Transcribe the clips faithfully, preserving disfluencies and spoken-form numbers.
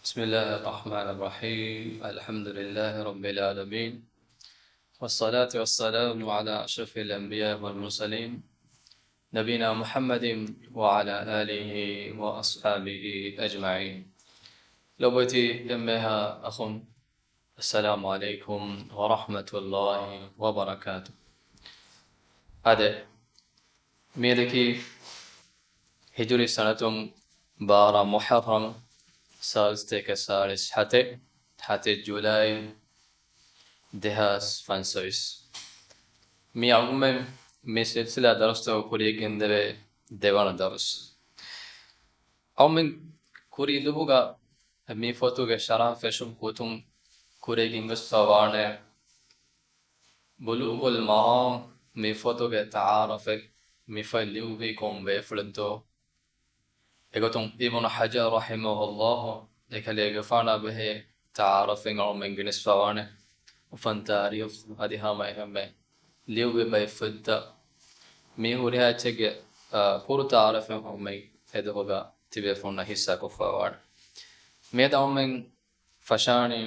بسم الله الرحمن الرحيم. الحمد لله رب العالمين. والصلاة والسلام على أشرف الأنبياء والمرسلين. نبينا محمد وعلى آله وأصحابه أجمعين. ލޮބުވެތި އެންމެހާ އަޚުން، السلام عليكم ورحمة الله وبركاته. އާދެ، މިއަދަކީ ހިޖުރީ ސަނަތުން ބާރަ މުޙައްރަމް، ސާޅީސް ތޭކަ ސާޅީސް ހަތެއް، ހަތެއް ޖުލައި ދެހާސް ފަންސަވީސް. މި އަޅުމެން މި ސިލްސިލާ ދަރުސްތަކު ކުރިޔަށްގެންދެވޭ ދެވަނަ ދަރުސް. އަޅުމެން ކުރީ ލުހުގަ މި ފޮތުގެ ޝަރަޙަ ފެށުން ގޮތުން ކުރިޔަށް ގެންގޮސްފަ ވާނެ. ބުލޫޣުލް މަރާމް މި ފޮތުގެ ތަޢާރަފެއް، މި ފޮތް ލިޔުއްވީ ކޮން ބޭފުޅެއްތޯ؟ އެގޮތުން އިބްނު ޙަޖަރު ރަޙިމަހުﷲ އެކަލޭގެފާނާ ބެހޭ ތަޢާރަފެއް އަޅުމެން ގެނެސްފަ ވާނެ. އުފަން ތާރީޚު އަދި ހަމަ އެހެންމެ ލިޔުއްވި ބައެއް ފޮތްތައް، މި ހުރިހާ އެއްޗެއްގެ، އާ، ކުރު ތަޢާރަފެއް އަޅުމެން އެދުވަހުގަ ތިބޭފުޅުންނަށް ހިއްސާކޮށްފަ ވާނެ. މިއަދު އަޅުމެން ފަށާނީ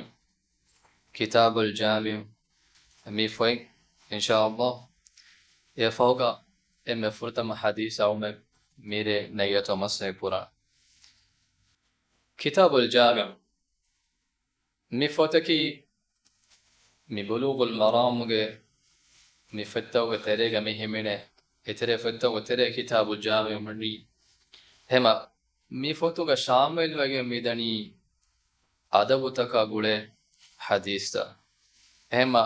ކިތާބުލް ޖާމިޢު މި ފޮތް، އިންޝާﷲ. އެއަށްފަހުގަ އެންމެ ފުރަތަމަ ޙަދީޘް އަޅުމެން މިރޭ ނިޔަތު މަސް ކުރާނެ. ކިތާބުލް ޖާމިޢު މި ފޮތަކީ މި ބުލޫޣުލް މަރާމުގެ މި ފޮތްތަކުގެ ތެރޭގަ މި ހިމެނޭ އެތެރޭ ފޮތްތަކުގެ ތެރޭ ކިތާބުލް ޖާމިޢު ވަނީ. އެހެމަ މި ފޮތުގަ ޝާމިލްވެގެން މިދަނީ އަދަބުތަކާ ގުޅޭ ޙަދީޘްތައް. އެހެމަ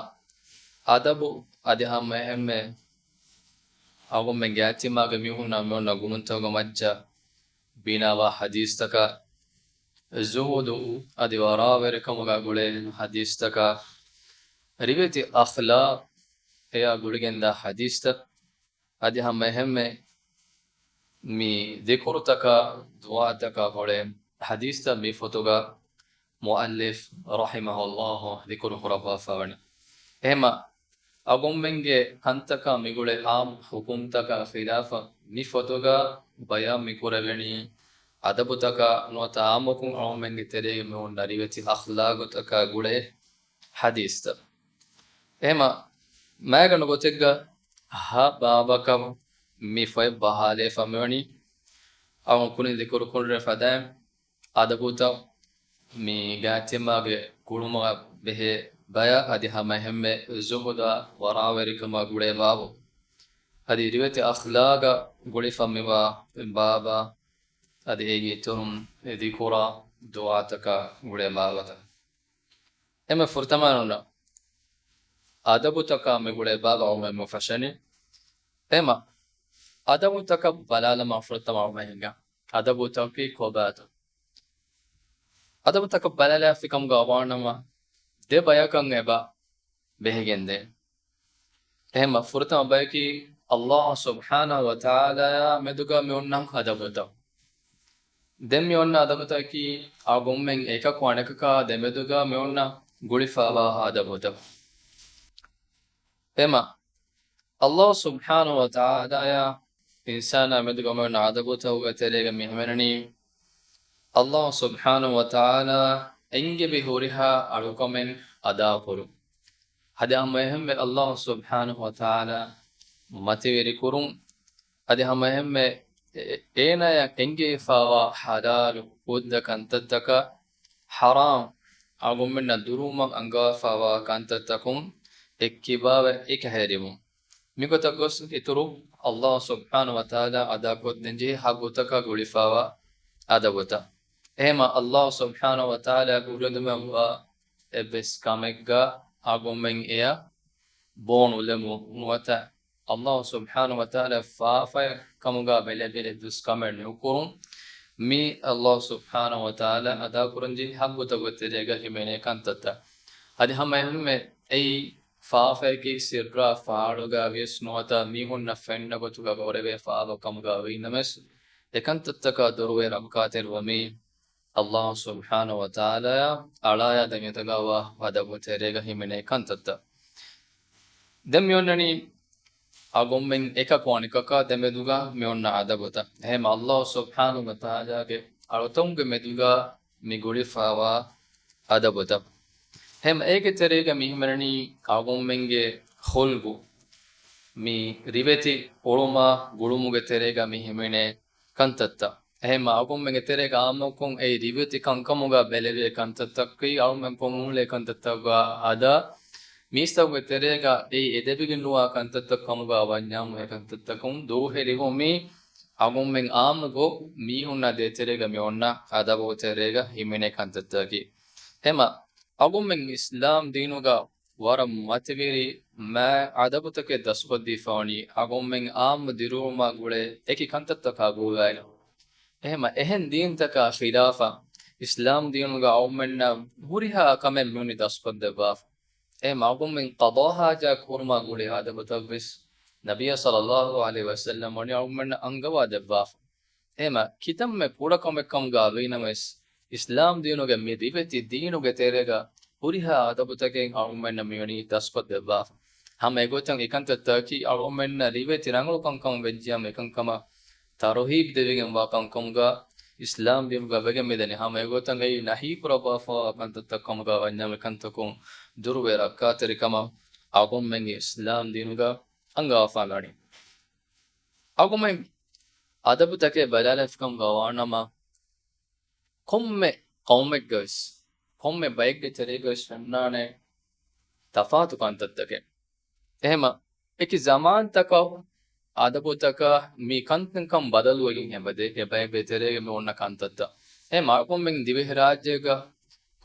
އަދަބު އަދި ހަމަ އެހެންމެ އަޅުގަނޑުމެންގެ އިޖްތިމާޢުގެ މީހުންނާ މިއޮންނަ ގުޅުންތަކުގެ މައްޗަށް ބިނާވާ ޙަދީޘްތަކާ، ޒުހުދު އަދި ވަރާވެރިކަމުގަ ގުޅޭ ޙަދީޘްތަކާ، ރިވެތި އަޚްލާޤް އެޔާ ގުޅިގެންދާ ޙަދީޘްތައް، އަދި ހަމަ އެހެންމެ މި ޛިކުރުތަކާ، ދުޢާތަކާ ގުޅޭ ޙަދީޘްތައް މި ފޮތުގަ މުއައްލިފް ރަޙިމަހުﷲ ޛިކުރު ކުރައްވާފަ ވަނީ. އެހެމަ އަޅުގަނޑުމެންގެ ކަންތަކާ މިގުޅޭ ޢާއްމު ޙުކުމްތަކާ ޚިލާފަށް މި ފޮތުގަ ބަޔާން މި ކުރެވެނީ އަދަބުތަކާ ނުވަތަ ޢާއްމުކޮށް އަޅުގަނޑުމެންގެ ތެރޭގަ މި އޮންނަ ރިވެތި އަޚްލާގުތަކާ ގުޅޭ ޙަދީޘްތައް. އެހެމަ މައިގަނޑު ގޮތެއްގަ ހަ ބާބަކަށް މި ފޮތް ބަހާލައިފަ މިވަނީ، އަޅުގަނޑު ކުރިން ޛިކުރު ކުރެވޭ ފަދައިން، އަދަބުތައް މި އިޖްތިމާޢުގެ ގުޅުމަށް ބެހޭ ބަޔަށް އަދި ހަމަ އެހެންމެ ޒުހުދާ ވަރާވެރިކަމާ ގުޅޭ ބާބު. އަދި ރިވެތި އަޚްލާޤަށް ގުޅިފަ މިވާ ބާބާ އަދި އޭގެ އިތުރުން ޛިކުރާ ދުޢާތަކާ ގުޅޭ ބާބަތައް. އެންމެ ފުރަތަމަ އޮންނަ އަދަބުތަކާ މި ގުޅޭ ބާބަ އަޅުމެން މި ފަށަނީ. އެހެމަ އަދަބުތަކަށް ބަލާލަމާ ފުރަތަމަ އަޅުމެން ހިނގާ އަދަބުތަކީ ކޮބާތޯ؟ އަދަބުތަކަށް ބަލާލާފި ކަމުގަ ވާނަމަ ދެ ބަޔަކަށް އެބަ ބެހިގެންދޭ. އެހެމަ ފުރަތަމަ ބަޔަކީ ﷲ ސުބްޙާނަހޫ ވަތަޢާލާއާ މެދުގަ މި އޮންނަ އަދަބުތައް. ދެން މި އޮންނަ އަދަބުތަކީ އަޅުގަނޑުމެން އެކަކު އަނެކަކާ ދެމެދުގަ މި އޮންނަ ގުޅިފަވާ އަދަބުތައް. އެހެމަ ﷲ ސުބްޙާނަހޫ ވަތަޢާލާއާ އިންސާނާ މެދުގަ މި އޮންނަ އަދަބުތަކުގެ ތެރޭގަ މި ހިމެނެނީ، ﷲ ސުބްޙާނަހޫ ވަތަޢާލާ އެންގެވި ހުރިހާ އަޅުކަމެއް އަދާކުރުން. އަދި ހަމަ އެހެންމެ ﷲ ސުބްޙާނަހޫ ވަތަޢާލާ މަތިވެރިކުރުން. އަދި ހަމަ އެހެންމެ އޭނާޔަށް އެންގެވިފަވާ ޙަލާލު ހުއްދަ ކަންތައްތަކާ، ޙަރާމް އަޅުގަނޑުމެންނަށް ދުރުވުމަށް އަންގާފަވާ ކަންތައްތަކުން އެއްކިބާވެ އެކަހެރިވުން. މިގޮތަށް ގޮސް އިތުރު ﷲ ސުބްޙާނަހޫ ވަތަޢާލާ އަދާކޮށްދޭންޖެހޭ ޙައްޤުތަކާ ގުޅިފަވާ އަދަބުތައް. އެހެމަ ﷲ ސުބްޙާނަހޫ ވަތަޢާލާ ބުރެދުމެއްވާ އެއްވެސް ކަމެއްގަ އަޅުގަނޑުމެން އެޔަށް ބޯނުލެމުން ނުވަތަ ﷲ ސުބްޙާނަހޫ ވަތަޢާލާ ފާފައެއް ކަމުގަ ބެލެ ބެލެ ދުސް ކަމެއް ނުކުރުން. މި ﷲ ސުބްޙާނަހޫ ވަތަޢާލާ އަދާކުރަންޖެހޭ ޙައްޤުތަކުގެ ތެރޭގަ ހިމެނޭ ކަންތައްތައް. އަދި ހަމަ އެހެންމެ އެއީ ފާފައަކީ ސިއްރާ ފާޅުގަ ވިޔަސް ނުވަތަ މީހުންނަށް ފެންނަ ގޮތުގަ ކުރެވޭ ފާފަ ކަމުގަ ވީނަމަވެސް، އެކަންތައްތަކާ ދުރުވެ ރައްކާތެރިވުމީ، ﷲ ސުބްޙާނަހޫ ވަތަޢާލާއާ އަޅާޔާ ދެމެދުގަ ވާ އަދަބު ތެރޭގަ ހިމެނޭ ކަންތައްތައް. ދެން މި އޮންނަނީ އަޅުގަނޑުމެން އެކަކު އަނެކަކާ ދެމެދުގަ މި އޮންނަ އަދަބުތައް. އެހެން ﷲ ސުބްޙާނަހޫ ވަތަޢާލާގެ އަޅުތަކުންގެ މެދުގަ މި ގުޅިފައިވާ އަދަބުތައް. ހަމަ އޭގެ ތެރޭގަ މި ހިމެނެނީ އަޅުގަނޑުމެންގެ ޚުލްޤު، މި ރިވެތި އުޅުމާ ގުޅުމުގެ ތެރޭގަ މި ހިމެނޭ ކަންތައްތައް. އެހެންމަ އަޅުގަނޑުމެންގެ ތެރޭގަ އާއްމުކޮށް އެއީ ރިވެތި ކަންކަމުގަ ބެލެވޭ ކަންތައްތަކަކީ، އަޅުގަނޑުމެން ކޮށް އުޅޭ ކަންތައްތަކުގަ އަދާ، މީސްތަކުގެ ތެރޭގަ އެއީ އެދެވިގެން ނުވާ ކަންތައްތައް ކަމުގަ ވަންޏާމު އެ ކަންތައްތަކުން ދުރުހެލިވުމީ، އަޅުގަނޑުމެން އާއްމުކޮށް މީހުންނާ ދޭތެރޭގަ މި އޮންނަ އަދަބު ތެރޭގަ ހިމެނޭ ކަންތައްތަކަކީ. ހަމަ އަޅުގަނޑުމެން އިސްލާމް ދީނުގަ ވަރަށް މަތިވެރި މާތް އަދަބުތަކެއް ދަސްކޮށްދީފަވަނީ އަޅުގަނޑުމެން އާއްމު ދިރިއުޅުމާ ގުޅޭ އެކި ކަންތައްތަކާ ގުޅުވާއިރު. އެހެންމަ އެހެން ދީންތަކާ ޚިލާފަށް އިސްލާމް ދީނުގަ އަޅުގަނޑުމެންނަށް ހުރިހާ ކަމެއް މިވަނީ ދަސްކޮށްދެއްވާފަ. އެހެންމަ އަޅުގަނޑުމެން ޤަޟާ ޙާޖާ ކުރުމާ ގުޅޭ އަދަބުތައްވެސް ނަބިއްޔާ ޞައްލައްލާހު ޢަލައިހި ވަސައްލަމް ވަނީ އަޅުގަނޑުމެންނަށް އަންގަވާ ދެއްވާފަ. އެހެންމަ ކިތަންމެ ކުޑަ ކަމެއް ކަމުގަ ވީނަމަވެސް، އިސްލާމް ދީނުގެ މި ރިވެތި ދީނުގެ ތެރޭގަ ހުރިހާ އަދަބުތަކެއް އަޅުގަނޑުމެންނަށް މިވަނީ ދަސްކޮށްދެއްވާފަ. ހަމަ އެގޮތަށް އެކަންތައްތަކަކީ އަޅުގަނޑުމެންނަށް ރިވެތި ރަނގަޅު ކަންކަމަށް ވެއްޖިއްޔާމު އެކަންކަމަށް ތަރުހީބް ދެވިގެންވާ ކަންކަމުގަ އިސްލާމް ދީނުގަ ވެގެން މިދަނީ. ހަމަ އެގޮތަށް އެއީ ނަހީ ކުރައްވާފައިވާ ކަންތައްތައް ކަމުގަ ވަންޏާމު އެކަންތަކުން ދުރުވެ ރައްކާތެރިކަމަށް އަޅުގަނޑުމެންގެ އިސްލާމް ދީނުގަ އަންގަވާފަ ވަނީ. އަޅުގަނޑުމެން އަދަބުތަކެއް ބަލާލައިފިކަމުގަ ވާނަމަ، ކޮންމެ ޤައުމެއްގަވެސް، ކޮންމެ ބައެއްގެ ތެރޭގަވެސް ފެންނާނެ ތަފާތު ކަންތައްތަކެއް. އެހެމަ، އެކި ޒަމާންތަކަށް އަދަބުތަކަށް މި ކަންކަން ބަދަލުވެގެން ހެން އެބަ-، އެބައެއްގެ ތެރޭގަ މި އޮންނަ ކަންތައްތައް. އެހެމަ، އަޅުގަނޑުމެން ދިވެހިރާއްޖޭގަ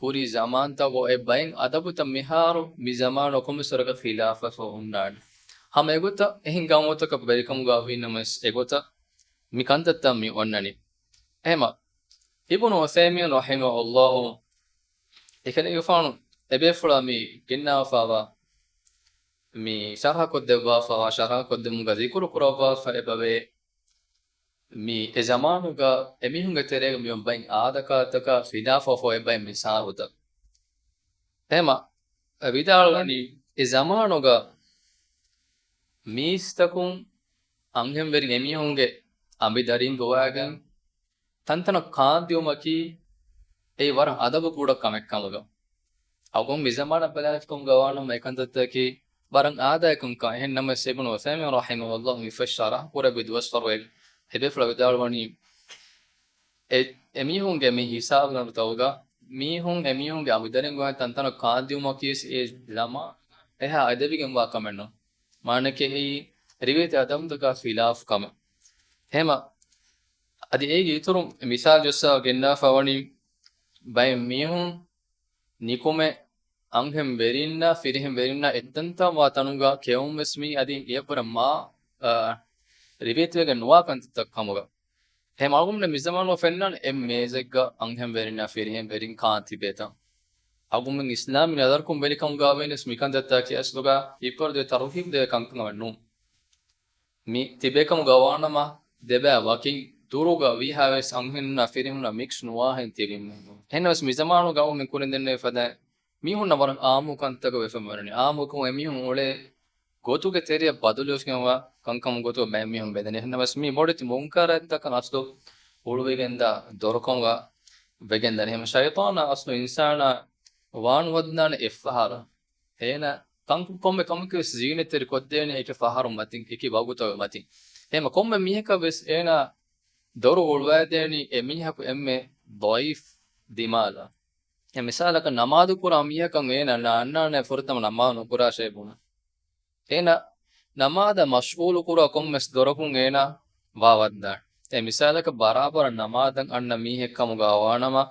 ކުރީ ޒަމާންތައް އެ ބައެއް އަދަބުތައް މިހާރު މި ޒަމާނު ކޮންމެސް ވަރަކަށް ޚިލާފަށް އޮންނާނެ. ހަމަ އެގޮތަށް އެހެން ގައުމުތަކަށް ވެރިކަމުގަ ވީނަމަވެސް އެގޮތަށް މި ކަންތައްތައް މި އޮންނަނީ. އެހެމަ، އިބްނު ޢުޘައިމީން ރަޙިމަހުﷲ އެކަލޭގެފާނު އެބޭފުޅާ މި ގެންނާފައިވާ، މި ޝަރަޙަކޮށްދެއްވާފައިވާ، ޝަރަޙަކޮށްދެމުގަ ޛިކުރު ކުރައްވާފަ އެބަވޭ، މި އެ ޒަމާނުގަ އެމީހުންގެ ތެރޭގަ މިއޮތް ބައެއް އާދަކާތަކާ ޚިލާފަށް އޮތް ބައެއް މިސާލުތައް. އެހެމަ، ވިދާޅުވަނީ، އެ ޒަމާނުގަ މީސްތަކުން އަންހެންވެރި އެމީހުންގެ އަނބިދަރިން ގޮވާގެން ތަންތަނަށް ކާންދިއުމަކީ އެއީ ވަރަށް އަދަބު ކުޑަ ކަމެއް ކަމުގަ. އަޅުގަނޑު މި ޒަމާނަށް ބަލާލިފިކަމުގަ ވާނަމަ އެކަންތައްތަކަކީ ވަރަށް އާދައިގެ ކަންކަން. އެހެން ނަމަވެސް އިބްނު ޢުޘައިމީން ރަޙިމަހުﷲ މި ފެށި ޝަރަޙަ ކުރެއްވި ދުވަސްވަރު އެ އެބޭފުޅާ ވިދާޅުވަނީ، އެ، އެމީހުންގެ މި ހިސާބު ނަރުތަކުގަ މީހުން އެމީހުންގެ އަނބިދަރިން ގޮވާ ތަންތަނަށް ކާންދިއުމަކީވެސް އެ ޒަމާން އެހާ އެދެވިގެންވާ ކަމެއް ނޫން. މާނައަކީ އެއީ ރިވެތި އަދަބުތަކާ ޚިލާފު ކަމެއް. އެހެމަ، އަދި އޭގެ އިތުރުން މިސާލު ޖައްސާ ގެންނާފަ ވަނީ ބައެއް މީހުން ނިކުމެ އަންހެން ވެރިންނާ ފިރިހެން ވެރިންނާ އެއްތަންތާ ވާ ތަނުގަ ކެއުންވެސް މީ އަދި އެއަށްވުރެ މާ، އާ، ރިވެތިވެގެން ނުވާ ކަންތައްތައް ކަމުގަ. އެހެމަ އަޅުގަނޑުމެން މި ޒަމާނުގަ ފެންނާނެ އެއް މޭޒެއްގަ އަންހެން ވެރިންނާ ފިރިހެން ވެރިން ކާން ތިބޭތަން. އަޅުގަނޑުމެން އިސްލާމީ ނަޒަރަކުން ވެލިކަމުގަ ވީނަސް މިކަންތައްތަކީ އަސްލުގަ ހިއްޕަރު ދޭ ތަރުހީބް ދޭ ކަންކަމެއް ނޫން. މި ތިބޭކަމުގަ ވާނަމަ ދެބައި ވަކިން ދުރުގަ ވީހާވެސް އަންހެނުންނާ ފިރިހެނުންނާ މިކްސް ނުވާހެން ތިބި. އެހެންނަމަވެސް މި ޒަމާނުގަ އަޅުގަނޑުމެން ކުރިން ދެންނެވި ފަދައިން މީހުންނަށް ވަރަށް އާއްމު ކަންތަކަށް ވެފަ މިވަނީ. އާއްމުކޮށް އެމީހުން އުޅޭ ގޮތުގެ ތެރެއަށް ބަދަލުވެފައިވާ ކަންކަމުގެ ގޮތުގަ ބައެއް މީހުން ބެލެނީ. އެހެންނަމަވެސް މީ މޮޅެތި މުންކަރާތްތަކަށް އަސްލު އުޅުވިގެންދާ ދޮރުކަމުގަ ވެގެންދާނެ. އެހެން ޝައިޠާނާ އަސްލު އިންސާނާ ވާނުވަދަންދާނެ އެއްފަހަރު. އޭނަ ކަންކަން ކޮންމެ ކަމަކަށް ވެސް ޒީނަތްތެރި ކޮށްދޭނެ އެކި ފަހަރު މަތިން، އެކި ވަގުތުގެ މަތިން. އެހެން ކޮންމެ މީހަކަށް ވެސް އޭނާ ދޮރު އުޅުވައިދޭނީ އެ މީހަކު އެންމެ ޟަޢީފް ދިމާލަށް. އެ މިސާލަކަށް ނަމާދު ކުރާ މީހަކަށް އޭނަ ނާ އަންނާނެ ފުރަތަމަ ނަމާދު ނުކުރާށޭ ބުނާ. އޭނަ ނަމާދަށް މަޝްޣޫލު ކުރާ ކޮންމެސް ދޮރަކުން އޭނަ ވާވައްދާނެ. އެ މިސާލަކަށް ބަރާބަރަށް ނަމާދަށް އަންނަ މީހެއް ކަމުގަ ވާނަމަ،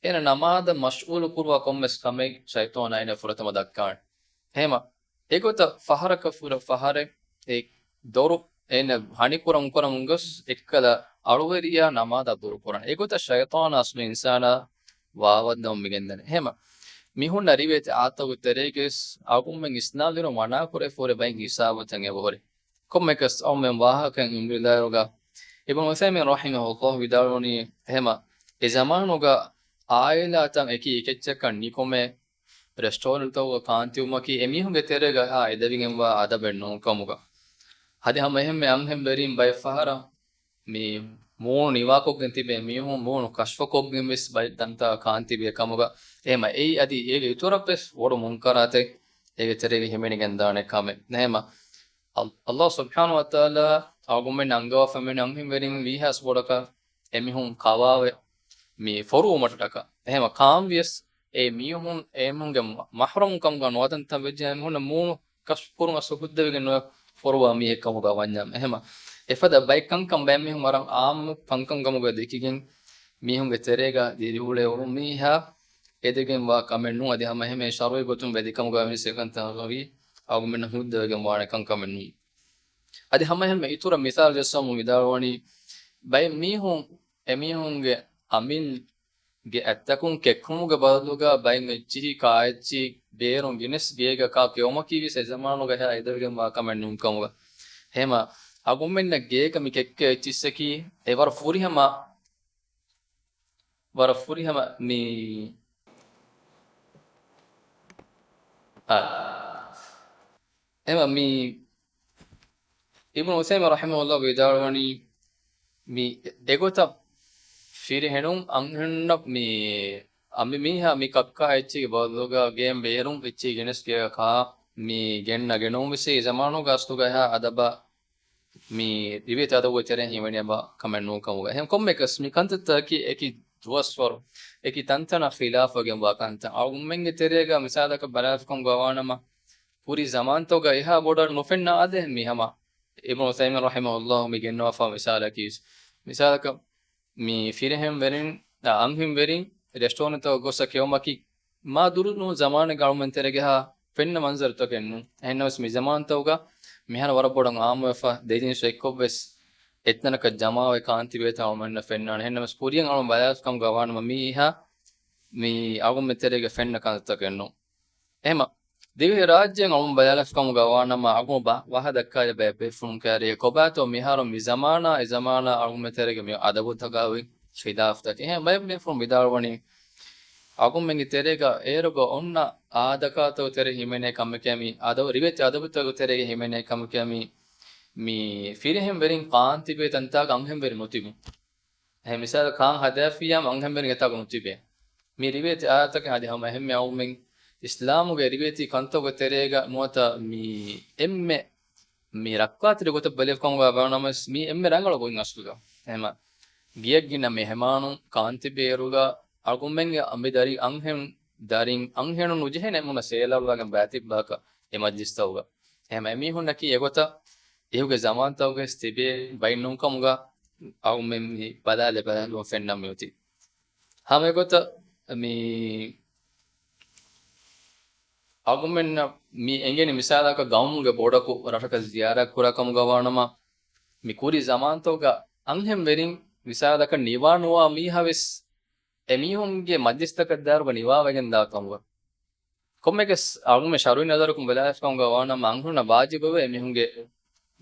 އޭނަ ނަމާދަށް މަޝްޣޫލު ކުރުވާ ކޮންމެސް ކަމެއް ޝައިޠާނާ އޭނަ ފުރަތަމަ ދައްކާނެ. އެހެމަ، އެގޮތަށް ފަހަރަކަށް ފުރަ ފަހަރެއް އެ ދޮރު އޭނަ ހަނިކުރަން ކުރަން ގޮސް އެއްކަލަ އަޅުވެރިޔާ ނަމާދަށް ދުރުކުރާނެ. އެގޮތަށް ޝައިޠާނާ އަސްލު އިންސާނާ ވާވައްދަމުން މިގެންދަނީ. އެހެމަ، މި ހުންނަ ރިވެތި އާދަތުގެ ތެރޭގަސް އަޅުގަނޑުމެން އިސްލާމް ދީނުން މަނާކުރެވިފަ ހުރި ބައެއް ހިސާބުތައް އެބަހުރި. ކޮންމެއަކަސް އަޅުގަނޑުމެން ވާހަކައެއް އިންވިދާއިރުގަ، އިބްނު ޢުޘައިމީން ރަޙިމަހުﷲ ވިދާޅުވަނީ، އެހެމަ، އެ ޒަމާނުގަ ޢާއިލާތައް އެކި އެކެއްޗަކަށް ނިކުމެ، ރެސްޓޯރެންޓްތަކުގަ ކާން ތިއުމަކީ އެމީހުންގެ ތެރޭގަ އެހާ އެދެވިގެންވާ އަދަބެއް ނޫންކަމުގަ. އަދި ހަމަ އެހެންމެ އަންހެން ވެރީން ބައެއް ފަހަރަށް މި މޫނު ނިވާކޮށްގެން ތިބޭ މީހުން މޫނު ކަޝްފުކޮށްގެން ވެސް ބައެއް ތަންތާ ކާން ތިބޭ ކަމުގަ. އެހެމަ އެއީ އަދި އޭގެ އިތުރަށް ވެސް ބޮޑު މުންކަރާތެއް އޭގެ ތެރޭގަ ހިމެނިގެން ދާނެ ކަމެއް. އެހެމަ އަލް-، އަލްލާހު ސުބްޙާނަހު ވަތަޢާލާ އަޅުގަނޑުމެން އަންގަވާފަ މި އަންހެންވެރިން ވީހާސް ބޮޑަކަށް އެމީހުން ކަވާވެ މި ފޮރުވުމަށްޓަކަ. އެހެމަ ކާން ވިޔަސް އެ މީހުން އެމީހުންގެ މަ-، މަޙްރަމު ކަމުގަ ނުވަތަންތަން ވެއްޖެ އެމީހުންނަށް މޫނު ކަޝްފު ކުރުން އަސްލު ހުއްދަވެގެން ނުވެ ފޮރުވާ މީހެއް ކަމުގަ ވަންޏާ. އެހެމަ އެފަދަ ބައެއް ކަންކަން ބައެއް މީހުން ވަރަށް އާއްމު ކަންކަން ކަމުގަ ދެކިގެން މީހުންގެ ތެރޭގަ ދިރިއުޅޭ އުޅުން މީހާ އެދެގެން ވާ ކަމެއް ނޫން. އަދި ހަމަ އެހެމެ ޝަރުޢީ ގޮތުން ވެދި ކަމުގަ ވެސް އެކަންތައް އަޅުގަނޑުމެންނަށް ހުއްދަވެގެން ވާނެ ކަންކަމެއް ނޫން. އަދި ހަމަ އެހެން އިތުރަށް މިސާލު ޖައްސަމުން ވިދާޅުވަނީ، ބައެއް މީހުން އެމީހުންގެ އަމިއްލަ ގެ އަތްތަކުން ކެއްކުމުގެ ބަދަލުގަ ބައެއް އެއްޗިހި ކާ އެއްޗި ބޭރުން ގިނަސް ގޭގަ ކާ ކެއުމަކީ ވެސް އެ ޒަމާނުގަ އެހާ އެދެވިގެން ވާ ކަމެއް ނޫން ކަމުގަ. އެހެމަ އަޅުގަނޑުމެންނަށް ގޭގަ މި ކެއްކޭ އެއްޗިއްސަކީ އެ ވަރަށް ފުރިހަމަ، ވަރަށް ފުރިހަމަ މި، އާ. އެމަ މި އިބްނު ޢުޘައިމީން ރަޙިމަހުﷲ ވިދާޅުވަނީ، މި އެގޮތަށް ފިރިހެނުން އަންހެނުންނަށް މި އަނބިމީހާ މި ކައްކާ އެއްޗެއްގެ ބަދަލުގަ ގޭން ބޭރުން އެއްޗެއް ގެނެސް ގޭގަ ކާ މި ގެންނަ ގެނުން ވެސް އެ ޒަމާނުގަ އަސްލުގަ އެހާ އަދަބާ މި ރިވެތި އަދަބުގެ ތެރެއިން ހިމެނޭ ބާ ކަމެއް ނޫން ކަމުގަ. އެހެން ކޮންމެއަކަސް މި ކަންތައްތަކަކީ އެކި ދުވަސްވަރު، އެކި ތަންތަނަށް ޚިލާފުވެގެން ވާ ކަންތައް. އަޅުގަނޑުމެންގެ ތެރޭގަ މިސާލަކަށް ބަލާފަކަމުގަ ވާނަމަ، ކުރީ ޒަމާންތަކުގަ އެހާ ބޮޑަށް ނުފެންނަ އާދެ މި ހަމަ އިބްނު ޢުޘައިމީން ރަޙިމަހުﷲ މި ގެންނަވާފަ މިސާލަކީ، މިސާލަކަށް މި ފިރިހެން ވެރިން، އަ، އަންހެން ވެރިން ރެސްޓޯރެންޓްތަކަށް ގޮސް ކެއުމަކީ މާ ދުރު ނޫން ޒަމާނެއްގަ އަޅުމެން ތެރޭގަ އެހާ ފެންނަ މަންޒަރުތަކެއް ނޫން. އެހެންނަމަވެސް މި ޒަމާންތަކުގަ މިހާރު ވަރަށް ބޮޑަށް އާއްމުވެފަ ދެ ޖިންސު އެއްކޮށްވެސް އެއްތަނަކަށް ޖަމާވެ ކާން ތިބޭތަން އަޅުމެންނަށް ފެންނާނެ. އެހެންނަމަވެސް ކުރިޔަށް އަޅުމެން ބަލާލަފަ ކަމުގަ ވާނަމަ މީ އެހާ މި އަޅުގަނޑުމެން ތެރޭގަ ފެންނަ ކަންތައްތަކެއް ނޫން. އެހެމަ ދިވެހިރާއްޖޭން އަޅުމެން ބަލާލަފަ ކަމުގަ ވާނަމަ އަޅުގަނޑު ވާހަކަ ދައްކާލި ބައެއް ބޭފުޅުން ކާރި ކޮބާތޯ މިހާރު މި ޒަމާނާ އެ ޒަމާނާ އަޅުގަނޑުމެން ތެރޭގަ މި އަދަބުތަކާ އޮތް ޚިލާފުތަކެއް. އެހެން ބައެއް ބޭފުޅުން ވިދާޅުވަނީ އަޅުގަނޑުމެންގެ ތެރޭގަ އޭރުގަ އޮންނަ އާދަކާތަކުގެ ތެރޭ ހިމެނޭ ކަމެކޭ މި އަދަ-، ރިވެތި އަދަބުތަކުގެ ތެރޭގަ ހިމެނޭ ކަމެކޭ މި، މި ފިރިހެން ވެރިން ކާން ތިބޭ ތަންތާގަ އަންހެން ވެރި ނުތިބުން. އެހެން މިސާލަކަށް ކާން ހަދާފިއްޔާމު އަންހެންވެރިން އެތާގަ ނުތިބޭ. މި ރިވޭތި އާޔަތަކެއް އަދި ހަމަ އެހެންމެ އަޅުމެން އިސްލާމުގެ ރިވޭތި ކަންތަކުގެ ތެރޭގަ ނުވަތަ މި އެންމެ މި ރައްކާތެރި ގޮތަށް ބަލިވެފަ ކަމުގަ ވާނަމަވެސް މީ އެންމެ ރަނގަޅު ގޮތް އަސްލުގަ. އެހެމަ ގިޔަށް ގިނަ މެހެމާނުން ކާން ތިބޭ އިރުގަ އަޅުގަނޑުމެންގެ އަނބި ދަރި އަންހެން ދަރިން އަންހެނުން ނުޖެހޭނެ އެމީހުންނަށް ސޭލައްވާގެން ބައިތިއްބާކަށް އެ މަޖްލިސްތަކުގަ. އެހެމަ އެމީހުންނަކީ އެގޮތަށް އިހުގެ ޒަމާންތަކުގައި ތިބޭ ބައެއް ނޫންކަމުގަ އަޅުގަނޑުމެން މި ބަލާލެ ބަލާލުމަށް ފެންނަން މިއޮތީ. ހަމަ އެގޮތަށް މި އަޅުގަނޑުމެންނަށް މި އެނގެނީ މިސާލަކަށް ގައުމުގެ ބޮޑަކު ރަށަކަށް ޒިޔާރަތް ކުރާ ކަމުގަ ވާނަމަ، މި ކުރީ ޒަމާންތަކުގަ އަންހެން ވެރިން މިސާލަކަށް ނިވާ ނުވާ މީހާވެސް އެމީހުންގެ މަޖްލިސްތަކަށް ދާއިރުގަ ނިވާވެގެން ދާ ކަމުގަ. ކޮންމެއަކަސް އަޅުގަނޑުމެން ޝަރުޢީ ނަޒަރަކުން ބަލާލަފަ ކަމުގަ ވާނަމަ އަންހެނުންނަށް ވާޖިބެވޭ އެމީހުންގެ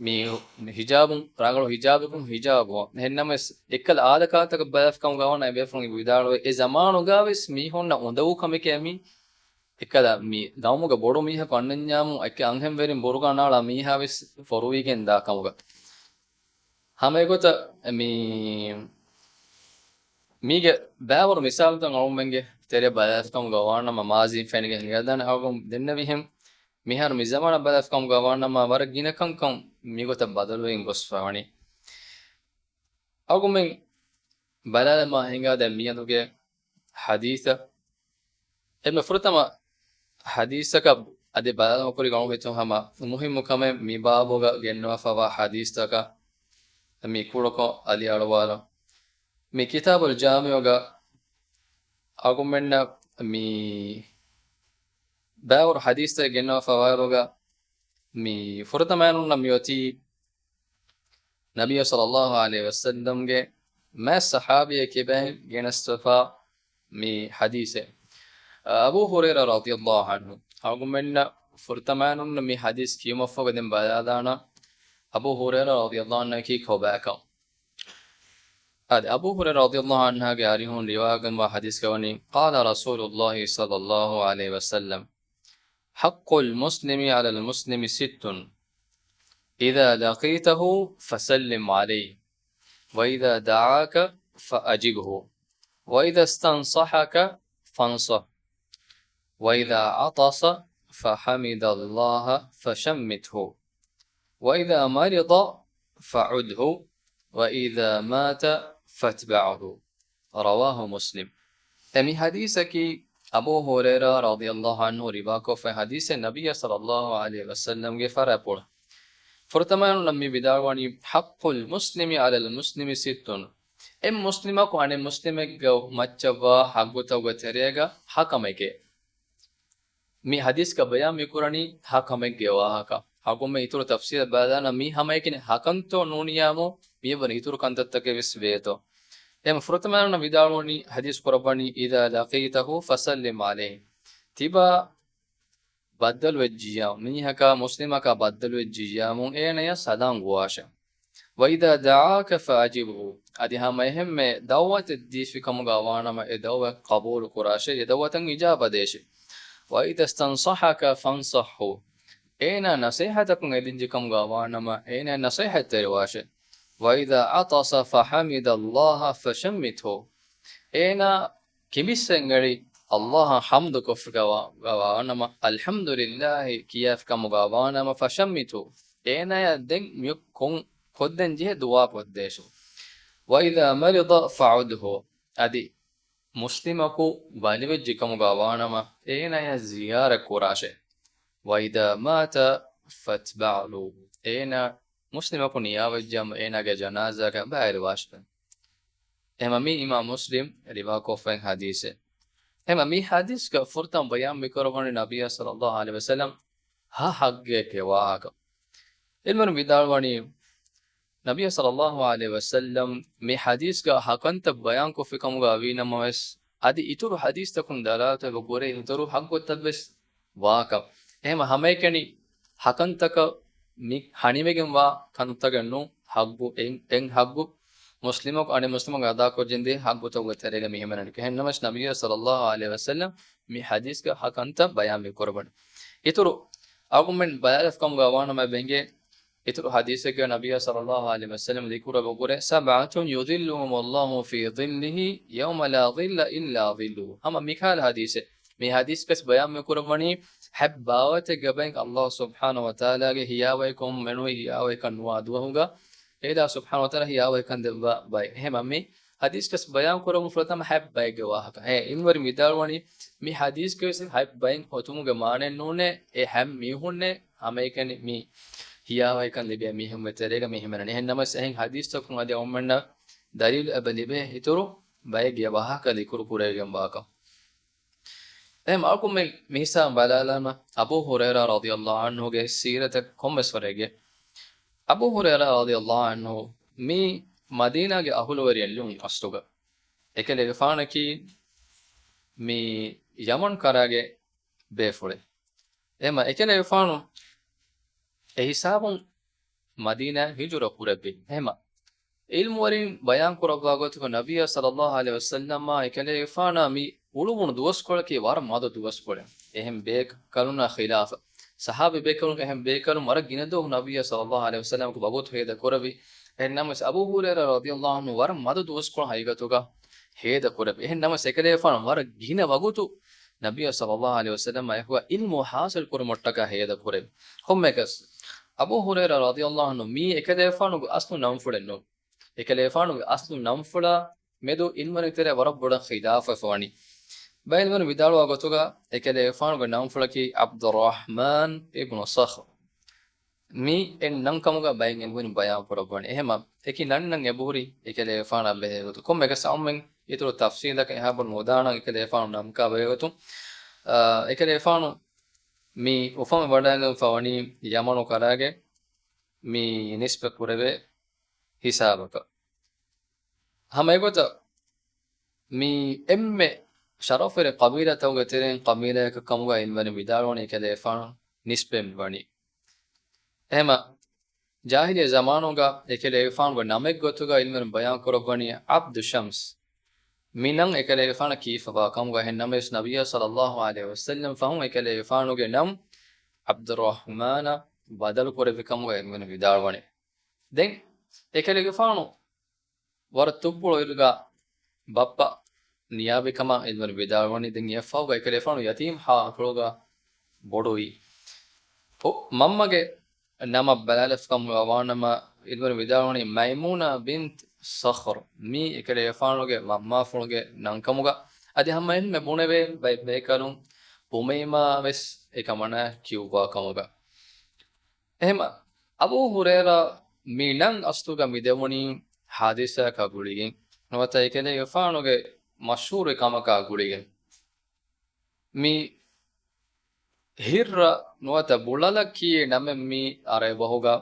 މި ހިޖާބުން، ރަނގަޅު ހިޖާބަކުން ހިޖާބު. އެހެންނަމަވެސް އެއްކަލަ އާދަކާތަކަށް ބަލާލަފަ ކަމުގަ ވާނަމަ އެބޭފުޅުން ވިދާޅުވޭ އެ ޒަމާނުގަވެސް މީހުންނަށް އުނދަގޫ ކަމެކޭ މީ އެއްކަލަ މި ގައުމުގެ ބޮޑު މީހަކު އަންނަންޏާމު އެކި އަންހެންވެރިން ބުރުގާ ނާޅާ މީހާވެސް ފޮރުވިގެން ދާ ކަމުގަ. ހަމަ އެގޮތަށް މި، މީގެ ބައިވަރު މިސާލުތައް އަޅުމެންގެ ތެރެ ބަލާލަފަ ކަމުގަ ވާނަމަ މާޒީން ފެނިގެން ހިނގަދާނެ އަޅުގަނޑު ދެންނެވިހެން މިހާރު މި ޒަމާނަށް ބަލާލަފަ ކަމުގަ ވާނަމަ ވަރަށް ގިނަ ކަންކަން މިގޮތަށް ބަދަލުވެގެން ގޮސްފަ ވަނީ. އަޅުގަނޑުމެން ބަލާލަމާ ހިނގާދޭ މިއަދުގެ ޙަދީޘަށް. އެންމެ ފުރަތަމަ ޙަދީޘަކަށް އަދި ބަލާލަމާ ކުރި ގައުމު ހިތުން ހަމަ މުހިއްމު ކަމެއް މި ބާބުގަ ގެންނަވާފަވާ ޙަދީޘްތަކަށް މި ކުޅަކޮށް އަލިއަޅުވާލަން. މި ކިތާބުލް ޖާމިޢުގަ އަޅުގަނޑުމެންނަށް މި ބައިވަރު ޙަދީޘްތައް ގެންނަވާފަވާއިރުގަ މި ފުރަތަމައިނުންނަށް މިއޮތީ ނަބިއްޔާ ޞައްލައްލާހު ޢަލައިހި ވަސައްލަމްގެ މާތް ޞަޙާބީއެއް ކިބައިން ގެނެސްފަ މި ޙަދީޘެއް. އަބޫ ހުރައިރާ ރަޟިޔައްލާހު ޢަންހު އަޅުގަނޑުމެންނަށް ފުރަތަމައިނުން މި ޙަދީޘް ކިޔުމަށްފަހުގަ ދެން ބަލާލާނަން އަބޫ ހުރައިރާ ރަޟިޔައްލާހު ޢަންހަކީ ކޮބާކަން. އަދި އަބޫ ހުރައިރާ ރަޟިޔައްލާހު ޢަންހާގެ އަރިހުން ރިވާވެގެންވާ ޙަދީޘްގަ ވަނީ، قال رسول الله صلى الله عليه وسلم، حق المسلم على المسلم ست، إذا لقيته فسلم عليه، وإذا دعاك فأجبه، وإذا استنصحك فانصح، وإذا عطس فحمد الله فشمته، وإذا مرض فعده، وإذا مات فاتبعه. رواه مسلم. އެ މި ޙަދީޘަކީ އަބޫ ހުރައިރާ ރަޟިޔަﷲ ޢަންހު ރިވާކޮށްފައި ޙަދީޘެއް، ނަބިއްޔާ ޞައްލަﷲ ޢަލައިހި ވަސައްލަމްގެ ފަރާތްޕުޅު. ފުރަތަމައިން މި ވިދާޅުވަނީ، حق المسلم على المسلم ستٌ، އެއް މުސްލިމަކު އަނެއް މުސްލިމެއްގެ މައްޗަށްވާ ޙައްޤުތަކުގެ ތެރޭގަ ހަ ކަމެކޭ. މި ޙަދީޘްގަ ބަޔާން މިކުރަނީ ހަ ކަމެއްގެ ވާހަކަ. އަޅުގަނޑުމެން އިތުރު ތަފްސީލަށް ބަލާލާނަން، މީ ހަމައެކަނި ހަ ކަންތޯ ނޫނިއްޔާމު، މިއަށްވަނީ އިތުރު ކަންތައްތަކެއް ވެސް ވޭތޯ. އެހެން ފުރަތަމައިން ވިދާޅުވަނީ، ޙަދީޘް ކުރައްވަނީ، إذا لقيته فسلم عليه. ތިބާ ބައްދަލުވެއްޖިއްޔާ، މީހަކާ މުސްލިމަކާ ބައްދަލުވެއްޖިއްޔާމު، އޭނަޔަށް ސަލާމް ގޮވާށޭ. وإذا دعاك فأجبه، އަދި ހަމަ އެހެންމެ ދަޢުވަތެއް ދީފި ކަމުގަ ވާނަމަ، އެ ދަޢުވަތް ޤަބޫލު ކުރާށޭ، އެ ދަޢުވަތަށް އިޖާބަ ދޭށޭ. وإذا استنصحك فانصحه، އޭނާ ނަޞޭޙަތަކުން އެދިންޖެ ކަމުގަ ވާނަމަ، އޭނާ ނަޞޭޙަތްތެރިވާށޭ. وإذا عطس فحمد الله فشمته، އޭނާ ކިނބިއްސެން އެޅި ﷲ އަށް ޙަމްދު ކޮށްފި ކަމުގަ ވާނަމަ، الحمد لله ކިޔާފި ކަމުގަ ވާނަމަ، فشمته، އޭނާޔަށް ދެން މި ކޮށް-، ކޮށްދޭން ޖެހޭ ދުޢާ ކޮށްދޭށޭ. وإذا مرض فعده، އަދި މުސްލިމަކު ބަލިވެއްޖެ ކަމުގަ ވާނަމަ، އޭނާޔަށް ޒިޔާރަތް ކުރާށޭ. وإذا مات فاتبعه، އޭނާ މުސްލިމަކު ނިޔާވެއްޖެއްޔާމު، އޭނާގެ ޖަނާޒާގަ ބައިވެރިވާށޭ. އެހެންމަ މީ އިމާމް މުސްލިމް ރިވާކޮށްފައި ޙަދީޘެއް. އެހެންމަ މި ޙަދީޘްގަ ފުރަތަމަ ބަޔާން މިކުރައްވަނީ ނަބިއްޔާ ޞައްލަﷲ ޢަލައިހި ވަސައްލަމް ހަ ޙައްޤެއްގެ ވާހަކަ. ޢިލްމުވެރިން ވިދާޅުވަނީ، ނަބިއްޔާ ޞައްލަﷲ ޢަލައިހި ވަސައްލަމް މި ޙަދީޘްގަ ހަ ކަންތައް ބަޔާންކޮށްފި ކަމުގަ ވީނަމަވެސް، އަދި އިތުރު ޙަދީޘްތަކުން ދަލާލަތެއް ކުރޭ އިތުރު ޙައްޤުތައްވެސް ވާކަން. އެހެންމަ ހަމައެކަނި ހަ ކަންތަކަށް މި ހަނިވެގެންވާ ކަންތަކެއް ނޫން. ޙައްޤު އެއް، އެއް ޙައްޤު މުސްލިމަކު އަނެއް މުސްލިމަކު އަދާކޮށްދޭން ޖެހޭ ޙައްޤުތަކުގެ ތެރޭގަ މި ހިމެނެނީ. އެހެންނަމަވެސް ނަބިއްޔާ ޞައްލަﷲ ޢަލައިހި ވަސައްލަމް މި ޙަދީޘްގަ ހަ ކަންތައް ބަޔާން މި ކުރައްވަނީ. އިތުރު އަޅުގަނޑުމެން ބަލާލަފި ކަމުގަ ވާނަމަ އެބަ އެނގޭ، އިތުރު ޙަދީޘެއްގަ ނަބިއްޔާ ޞައްލަﷲ ޢަލައިހި ވަސައްލަމް ޛިކުރު އެބަ ކުރޭ، سبعة يظلهم الله في ظله يوم لا ظل إلا ظله. ހަމަ މިކަހަލަ ޙަދީޘެއް. މި ޙަދީޘްގަސް ބަޔާން މި ކުރައްވަނީ، ހަތް ބާވަތެއްގެ ބައެއް ﷲ ސުބްޙާނަހޫ ވަތަޢާލާގެ ހިޔާވަހިކަން މެނުވީ ހިޔާވަހިކަން ނުވާ ދުވަހުގަ، އެ ﷲ ސުބްޙާނަހޫ ވަތަޢާލާ ހިޔާވަހިކަން ދެއްވާ ބައެއް. އެހެންމަ މި ޙަދީޘްގަސް ބަޔާން ކުރަމުން ފުރަތަމަ ހަތް ބައެއްގެ ވާހަކަ. އެ ޢިލްމުވެރިން ވިދާޅުވަނީ، މި ޙަދީޘްގައި ވެސް ހަތް ބައެއް އޮތުމުގެ މާނައެއް ނޫނޭ، އެ ހަތް މީހުންނޭ ހަމައެކަނި މި ހިޔާވަހިކަން ލިބޭ މީހުންގެ ތެރޭގަ މި ހިމެނެނީ. އެހެން ނަމަވެސް އެހެން ޙަދީޘްތަކުން އަދި އަޅުގަނޑުމެންނަށް ދަލީލު އެބަ ލިބޭ އިތުރު ބައެއްގެ ވާހަކަ ޛިކުރު ކުރެވިގެން ވާކަން. އެހެން އަޅުގަނޑުމެން މި ހިސާބުން ބަލާލާމަ، އަބޫ ހުރައިރާ ރަޟިޔަﷲ ޢަންހުގެ ސީރަތަށް ކޮންމެސް ވަރެއްގެ. އަބޫ ހުރައިރާ ރަޟިޔަﷲ ޢަންހު މީ މަދީނާގެ އަހުލުވެރިއެއް ނޫން އަސްލުގަ. އެކަލޭގެފާނަކީ މި ޔަމަން ކަރާގެ ބޭފުޅެއް. އެހެންމަ އެކަލޭގެފާނު އެ ހިސާބުން މަދީނާ ހިޖުރަ ކުރެއްވި. އެހެންމަ ޢިލްމުވެރިން ބަޔާން ކުރައްވާ ގޮތުގަ ނަބިއްޔާ ޞައްލަﷲ ޢަލައިހި ވަސައްލަމާ އެކަލޭގެފާނާ މި އުޅުވުނު ދުވަސްކޮޅަކީ ވަރަށް މަދު ދުވަސްކޮޅެއް. އެހެން ބޭކަލުންނާ ޚިލާފަށް، ޞަޙާބީ ބޭކަލުން އެހެން ބޭކަލުން ވަރަށް ގިނަ ދުވަހު ނަބިއްޔާ ޞައްލަﷲ ޢަލައިހި ވަސައްލަމަކު ވަގުތު ހޭދަ ކުރެއްވި. އެހެން ނަމަވެސް އަބޫ ހުރައިރާ ރަޟިޔަﷲ ޢަންހު ވަރަށް މަދު ދުވަސްކޮޅު ޙަޤީޤަތުގަ ހޭދަ ކުރެއްވި. އެހެން ނަމަވެސް އެކަލޭގެފާނު ވަރަށް ގިނަ ވަގުތު ނަބިއްޔާ ޞައްލަﷲ ޢަލައިހި ވަސައްލަމާ އެކުގަ ޢިލްމު ޙާޞިލް ކުރުމަށްޓަކާ ހޭދަ ކުރެއްވި. ކޮންމެއަކަސް އަބޫ ހުރައިރާ ރަޟިޔަﷲ ޢަންހު މީ އެކަލޭގެފާނުގެ އަސްލު ނަންފުޅެއް ނޫން. އެކަލޭގެފާނުގެ އަސްލު ނަންފުޅާ މެދު ޢިލްމުވެރިން ތެރޭ ވަރަށް ބޮޑަށް ޚިލާފުވެފަ ވަނީ. ބައެއް ޢިލްމުވެރިން ވިދާޅުވާ ގޮތުގަ އެކަލޭގެފާނުގެ ނަންފުޅަކީ ޢަބްދުއްރަޙްމާން އިބްނު ޞަޚްރު. މި އެއް ނަން ކަމުގަ ބައެއް ޢިލްމުވެރިން ބަޔާން ކުރައްވަނީ. އެހެންމަ އެކި ނަންނަން އެބަހުރި އެކަލޭގެފާނާ ބެހޭ ގޮތު. ކޮންމެއަކަސް އަޅުމެން އިތުރު ތަފްޞީލަކަށް އެހާ ބޮޑަށް ނުދާނަން އެކަލޭގެފާނު ނަންކާ ބެހޭ ގޮތުން. އާ، އެކަލޭގެފާނު މި އުފަންވެ ވަޑައިގެންފަ ވަނީ ޔަމަނު ކަރާގެ މި ނިސްބަތް ކުރެވޭ ހިސާބަކަށް. ހަމަ އެގޮތަށް މި އެންމެ ޝަރަފުވެރި ޤަބީލާތަކުގެ ތެރެއިން ޤަބީލާއަކަށް ކަމުގަ ޢިލްމުވެރިން ވިދާޅުވަނީ އެކަލޭގެފާނު ނިސްބަތް ވަނީ. އެހެމަ ޖާހިލިއްޔަ ޒަމާނުގަ އެކަލޭގެފާނުގެ ނަމެއްގޮތުގަ ޢިލްމުވެރިން ބަޔާން ކުރައްވަނީ ޢަބްދު ޝަމްސް. މި ނަން އެކަލޭގެފާނަށް ކީފަވާ ކަމުގަ. އެހެން ނަމަވެސް ނަބިއްޔާ ޞައްލައްލާހު ޢަލައިހި ވަސައްލަމް ފަހުން އެކަލޭގެފާނުގެ ނަން ޢަބްދުއްރަޙްމާނަށް ބަދަލު ކުރެއްވި ކަމުގަ ޢިލްމުވެރިން ވިދާޅުވަނީ. ދެން އެކަލޭގެފާނު ވަރަށް ތުއްބުޅު އިރުގަ ބައްޕަ ނިޔާވި ކަމަށް އިލްމުވެރިން ވިދާޅުވަނީ، ދެން އެއަށްފަހުގަ އެކަލޭގެފާނު ޔަތީމް ހާލުކޮޅުގަ ބޮޑުވި. އޮ، މަންމަގެ ނަމަށް ބަލާލަފު ކަމުގަ ވާނަމަ، އިލްމުވެރިން ވިދާޅުވަނީ މައިމޫނާ ބިންތު ޞަޚްރު، މީ އެކަލޭގެފާނުގެ މަންމާފުޅުގެ ނަންކަމުގަ. އަދި ހަމައެހެންމެ ބުނެވޭ ބައެއް ބޭކަލުން އުމައިމާ ވެސް އެކަމަނާ ކިޔުއްވާ ކަމުގަ. އެހެމަ، އަބޫ ހުރޭރާ މި ނަން އަސްލުގަ މި ދެވުނީ ހާދިސާއަކާ ގުޅިގެން، ނުވަތަ އެކަލޭގެފާނުގެ މަޝްހޫރު ކަމަކާ ގުޅިގެން. މި ހިއްރަ ނުވަތަ ބުޅަލަ ކިޔޭ ނަމެއް މި އަރަބި ބަހުގަ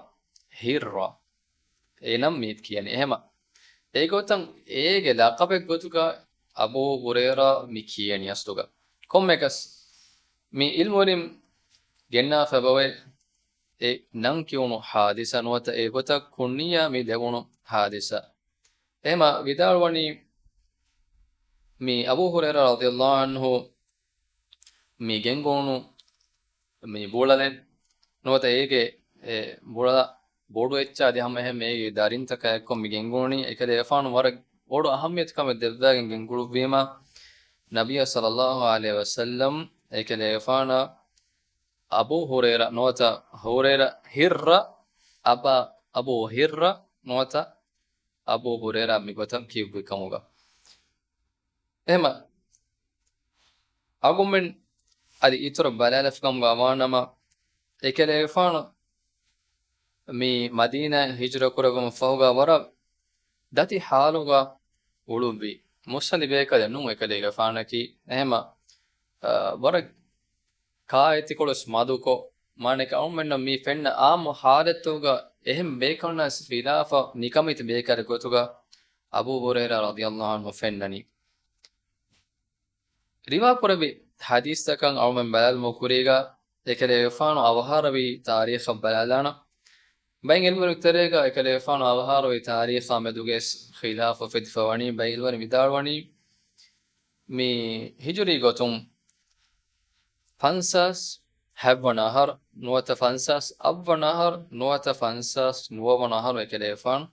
ހިއްރަ އެ ނަން މި ކިޔަނީ. އެހެމަ، އެގޮތަށް އޭގެ ލަޤަބެއް ގޮތުގަ އަބޫ ހުރޭރާ މި ކިޔަނީ އަސްލުގަ. ކޮންމެއަކަސް މި އިލްމުވެރިން ގެންނާފައި އެބައޮތް އެ ނަން ކިޔުނު ހާދިސާ ނުވަތަ އެގޮތަށް ކުންނިޔާ މި ދެވުނު ހާދިސާ. އެހެމަ ވިދާޅުވަނީ، މި އަބޫ ހުރޭރާ ރަޟިޔަﷲ ޢަންހު މި ގެންގުޅުނު މި ބުޅަލެއް ނުވަތަ އޭގެ އެ ބުޅަލަ ބޮޑު އެއްޗާ އަދި ހަމައެހެންމެ އޭގެ ދަރިންތަކާ އެއްކޮށް މި ގެންގުޅުނީ އެކަލޭގެފާނު ވަރަށް ބޮޑު އަހައްމިޔަތުކަމެއް ދެއްވައިގެން ގެންގުޅުއްވީމަ، ނަބިއްޔާ ޞައްލަﷲ ޢަލައިހި ވަސައްލަމް އެކަލޭގެފާނަށް އަބޫ ހުރޭރާ ނުވަތަ ހުރޭރާ ހިއްރަ އަބާ އަބޫ ހިއްރަ ނުވަތަ އަބޫ ހުރޭރާ މިގޮތަށް ކިޔުއްވި ކަމުގަ. އެހެމަ އަޅުގަނޑުމެން އަދި އިތުރަށް ބަލާލަފު ކަމުގަ ވާނަމަ، އެކަލޭގެފާނު މި މަދީނާއަށް ހިޖުރަ ކުރެއްވުމަށް ފަހުގަ ވަރަށް ދަތި ހާލުގަ އުޅުއްވި މުއްސަނދި ބޭކަލެއް ނޫން އެކަލޭގެފާނަކީ. އެހެމަ، އަ، ވަރަށް ކާއެތިކޮޅުވެސް މަދުކޮށް، މާނައަކީ އަޅުގަނޑުމެންނަށް މި ފެންނަ އާއްމު ހާލަތުގަ އެހެން ބޭކަލުންނަށް ވެސް ޚިލާފަށް ނިކަމެތި ބޭކަލެއް ގޮތުގަ އަބޫ ހުރޭރާ ރަޟިޔަﷲ ޢަންހު ފެންނަނީ. ރިވާކުރެއްވި ޙަދީޘްތަކަށް އަޅުގަނޑުމެން ބަލާލުމުގެ ކުރީގަ، އެކަލޭގެފާނު އަވަހާރަވި ތާރީޚަށް ބަލާލާނަން. ބައެއް ޢިލްމުވެރިންގެ ތެރޭގަ އެކަލޭގެފާނު އަވަހާރަވި ތާރީޚާ މެދުގައި ޚިލާފު އުފެދިފަ ވަނީ. ބައެއް ޢިލްމުވެރިން ވިދާޅުވަނީ، މި ހިޖުރީ ގޮތުން ފަންސާސް ހަތްވަނަ އަހަރު ނުވަތަ ފަންސާސް އަށްވަނަ އަހަރު ނުވަތަ ފަންސާސް ނުވަވަނަ އަހަރު އެކަލޭގެފާނު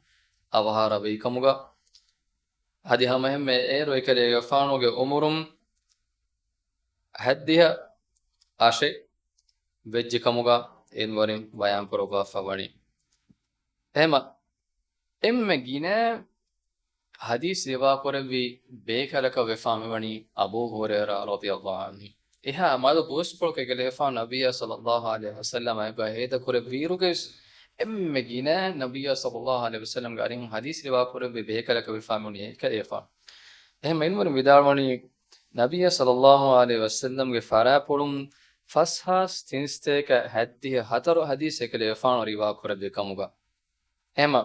އަވަހާރަވި ކަމުގަ، އަދި ހަމައެހެންމެ އޭރު އެކަލޭގެފާނުގެ އުމުރުން ހަތްދިހަ އަށެއް ވެއްޖެ ކަމުގަ ޢިލްމުވެރިން ބަޔާން ކުރައްވާފަ ވަނީ. އެހެމަ އެންމެ ގިނަ ޙަދީޘް ރިވާކުރެއްވި ބޭކަލަކަށް ވެފާ މިވަނީ އަބޫ ހުރޭރާ ރަޟިޔަﷲ ޢަންހު. އެހާ މަދު ބުރުސްޕުޅަކަށް އެކަލޭގެފާނު ނަބިއްޔާ ޞައްލަﷲ ޢަލައިހި ވަސައްލަމަށް އެބަ ހޭދަކުރެއްވިއިރުގައި ވެސް އެންމެ ގިނަ ނަބިއްޔާ ޞައްލަﷲ ޢަލައިހި ވަސައްލަމްގެ އަރިހުން ޙަދީޘް ރިވާކުރެއްވި ބޭކަލަކަށް ވެފާ މިވަނީ އެކަލޭގެފާނު. އެހެން ޢިލްމުވެރިން ވިދާޅުވަނީ، ނަބިއްޔާ ޞައްލަﷲ ޢަލައިހި ވަސައްލަމްގެ ފަރާތްޕުޅުން ފަސް ހާސް ތިންސަތޭކަ ހަތްދިހަ ހަތަރު ޙަދީޘް އެކަލޭގެފާނު ރިވާކުރެއްވި ކަމުގަ. އެހެމަ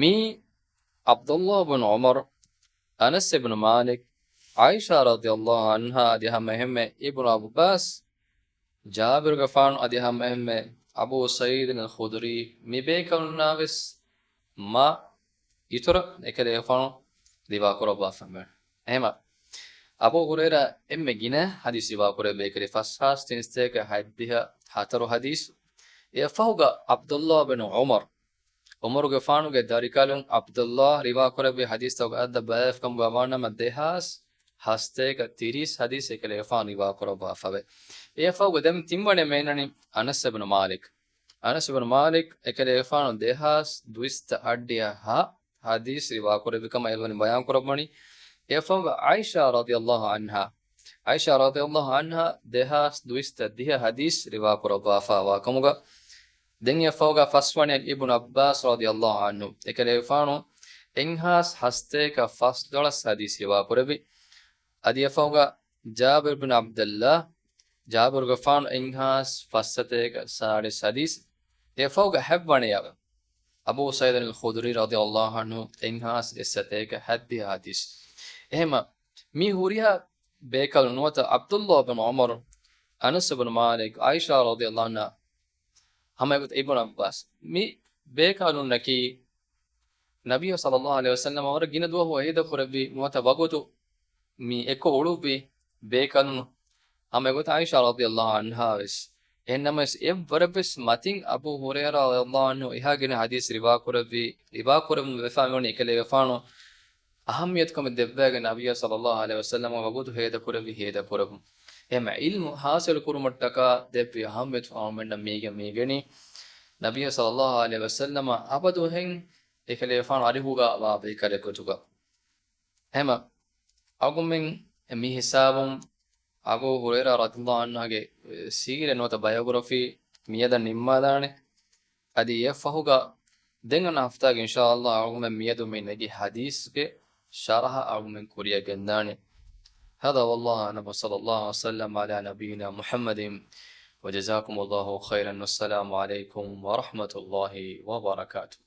މީ ޢަބްދުﷲ ބިން ޢުމަރު، އަނަސް އިބްނު މާލިކް، ޢާއިޝާ ރަޟިޔަﷲ ޢަންހާ އަދި ހަމައެހެންމެ އިބްނު ޢައްބާސް، ޖާބިރުގެފާނު އަދި ހަމައެހެންމެ އަބޫ ސަޢީދުން އަލް ޚުދްރީ، މި ބޭކަލުންނާވެސް މާ އިތުރަށް އެކަލޭގެފާނު ރިވާކުރައްވާފަ ވެ. އެހެމަ އަބޫ ހުރައިރާ އެންމެ ގިނަ ޙަދީޘް ރިވާކުރެއްވި ބޭކަލެއް، ފަސް ހާސް ތިންސަތޭކަ ހަތްދިހަ ހަތަރު ޙަދީޘް. އެއަށްފަހުގަ ޢަބްދުﷲ ބިން ޢުމަރު، ޢުމަރުގެފާނުގެ ދަރިކަލުން ޢަބްދުﷲ ރިވާކުރެއްވި ޙަދީޘްތަކުގެ ޢަދަދަށް ބަލާލަފަ ކަމުގަ ވާނަމަ، ދެހާސް ހަސަތޭކަ ތިރީސް ޙަދީޘް އެކަލޭގެފާނު ރިވާކުރައްވާފަވޭ. އެއަށްފަހުގަ ދެން ތިންވަނައަށް މި އަންނަނީ އަނަސް ބިން މާލިކް. އަނަސް ބިން މާލިކް އެކަލޭގެފާނު ދެހާސް ދުއިސައްތަ އަށްޑިހަ ހަ ޙަދީޘް ރިވާކުރެއްވި ކަމަށް އިލްމުވެރިން ބަޔާންކުރައްވަނީ. އެއަށްފަހުގަ ޢާއިޝާ ރަޟިޔަﷲ ޢަންހާ، ޢާއިޝާ ރަޟިޔަﷲ ޢަންހާ ދެހާސް ދުއިސައްތަ ދިހަ ޙަދީޘް ރިވާކުރައްވާފަ ވާ ކަމުގަ، ދެން އެއަށްފަހުގަ ފަސްވަނައަށް އިބްނު ޢައްބާސް ރަޟިޔަﷲ ޢަންހު، އެކަލޭގެފާނު އެއްހާސް ހަސަތޭކަ ފަސްދޮޅަސް ޙަދީޘް ރިވާކުރެއްވި. އަދި އެއަށްފަހުގަ ޖާބިރު ބިން ޢަބްދުﷲ، ޖާބިރުގެފާނު އެއްހާސް ފަސްސަތޭކަ ސާޅީސް ޙަދީޘް. އެއަށްފަހުގަ ހަތްވަނައަށް އަބޫ ސަޢީދުން އަލް ޚުދްރީ ރަޟިޔަﷲ ޢަންހު އެއްހާސް އެއްސަތޭކަ ހަތްދިހަ ޙަދީޘް. އެހެމަ މި ހުރިހާ ބޭކަލުން ނުވަތަ ޢަބްދުﷲ ބިން ޢުމަރު، އަނަސް ބިން މާލިކް، ޢާއިޝާ ރަޟިޔަﷲ ޢަންހާ، ހަމައެގޮތަށް އިބްނު ޢައްބާސް، މި ބޭކަލުންނަކީ ނަބިއްޔާ ޞައްލަﷲ ޢަލައިހި ވަސައްލަމަށް ވަރަށް ގިނަ ދުވަހު ޢަހުދު ކުރެއްވި ނުވަތަ ވަގުތު މި އެއްކޮށް އުޅުއްވި ބޭކަލުން. ހަމައެގޮތަށް ޢާއިޝާ ރަޟިޔަﷲ ޢަންހާ ވެސް. އެހެންނަމަވެސް އެއްވަރަށް ވެސް މަތިން އަބޫ ހުރައިރާ ރަޟިޔަﷲ ޢަންހު އެހާ ގިނަ ޙަދީޘް ރިވާކުރެއްވި، ރިވާކުރެއްވުން ވެފާ މިވަނީ އެކަލޭގެފާނު އަހައްމިޔަތުކަމެއް ދެއްވައިގެން ނަބިއްޔާ ޞައްލައްލާހު ޢަލައިހި ވަސައްލަމަށް ވަގުތު ހޭދަކުރެއްވި ހޭދަކުރެއްވުން. އެހެމަ ޢިލްމު ޙާޞިލު ކުރުމަށްޓަކާ ދެއްވި އަހައްމިޔަތު އަޅުގަނޑުމެންނަށް މީގެން މިވެނީ. ނަބިއްޔާ ޞައްލައްލާހު ޢަލައިހި ވަސައްލަމަށް އަބަދުހެން އެކަލޭގެފާނު އަރިހުގަ ވާ ބައިކަލެއް ގޮތުގަ. އެހެމަ އަޅުގަނޑުމެން މި ހިސާބުން އަބޫ ހުރައިރާ ރަޟިޔައްލާހު ޢަންހުގެ ސީރަތް ނުވަތަ ބަޔޯގްރަފީ މިއަދަށް ނިންމާލާނެ. އަދި އެއަށް ފަހުގަ ދެން އަންނަ ހަފްތާގެ އިންޝާﷲ އަޅުގަނޑުމެން މިއަދު މި ނެގި ޙަދީޘްގެ ޝަރަޙަ އަޅުގަނޑުމެން ކުރިއަށް ގެންދާނެ. هذا والله أعلم وصلى الله وسلم على نبينا محمد وجزاكم الله خيرا والسلام عليكم ورحمة الله وبركاته.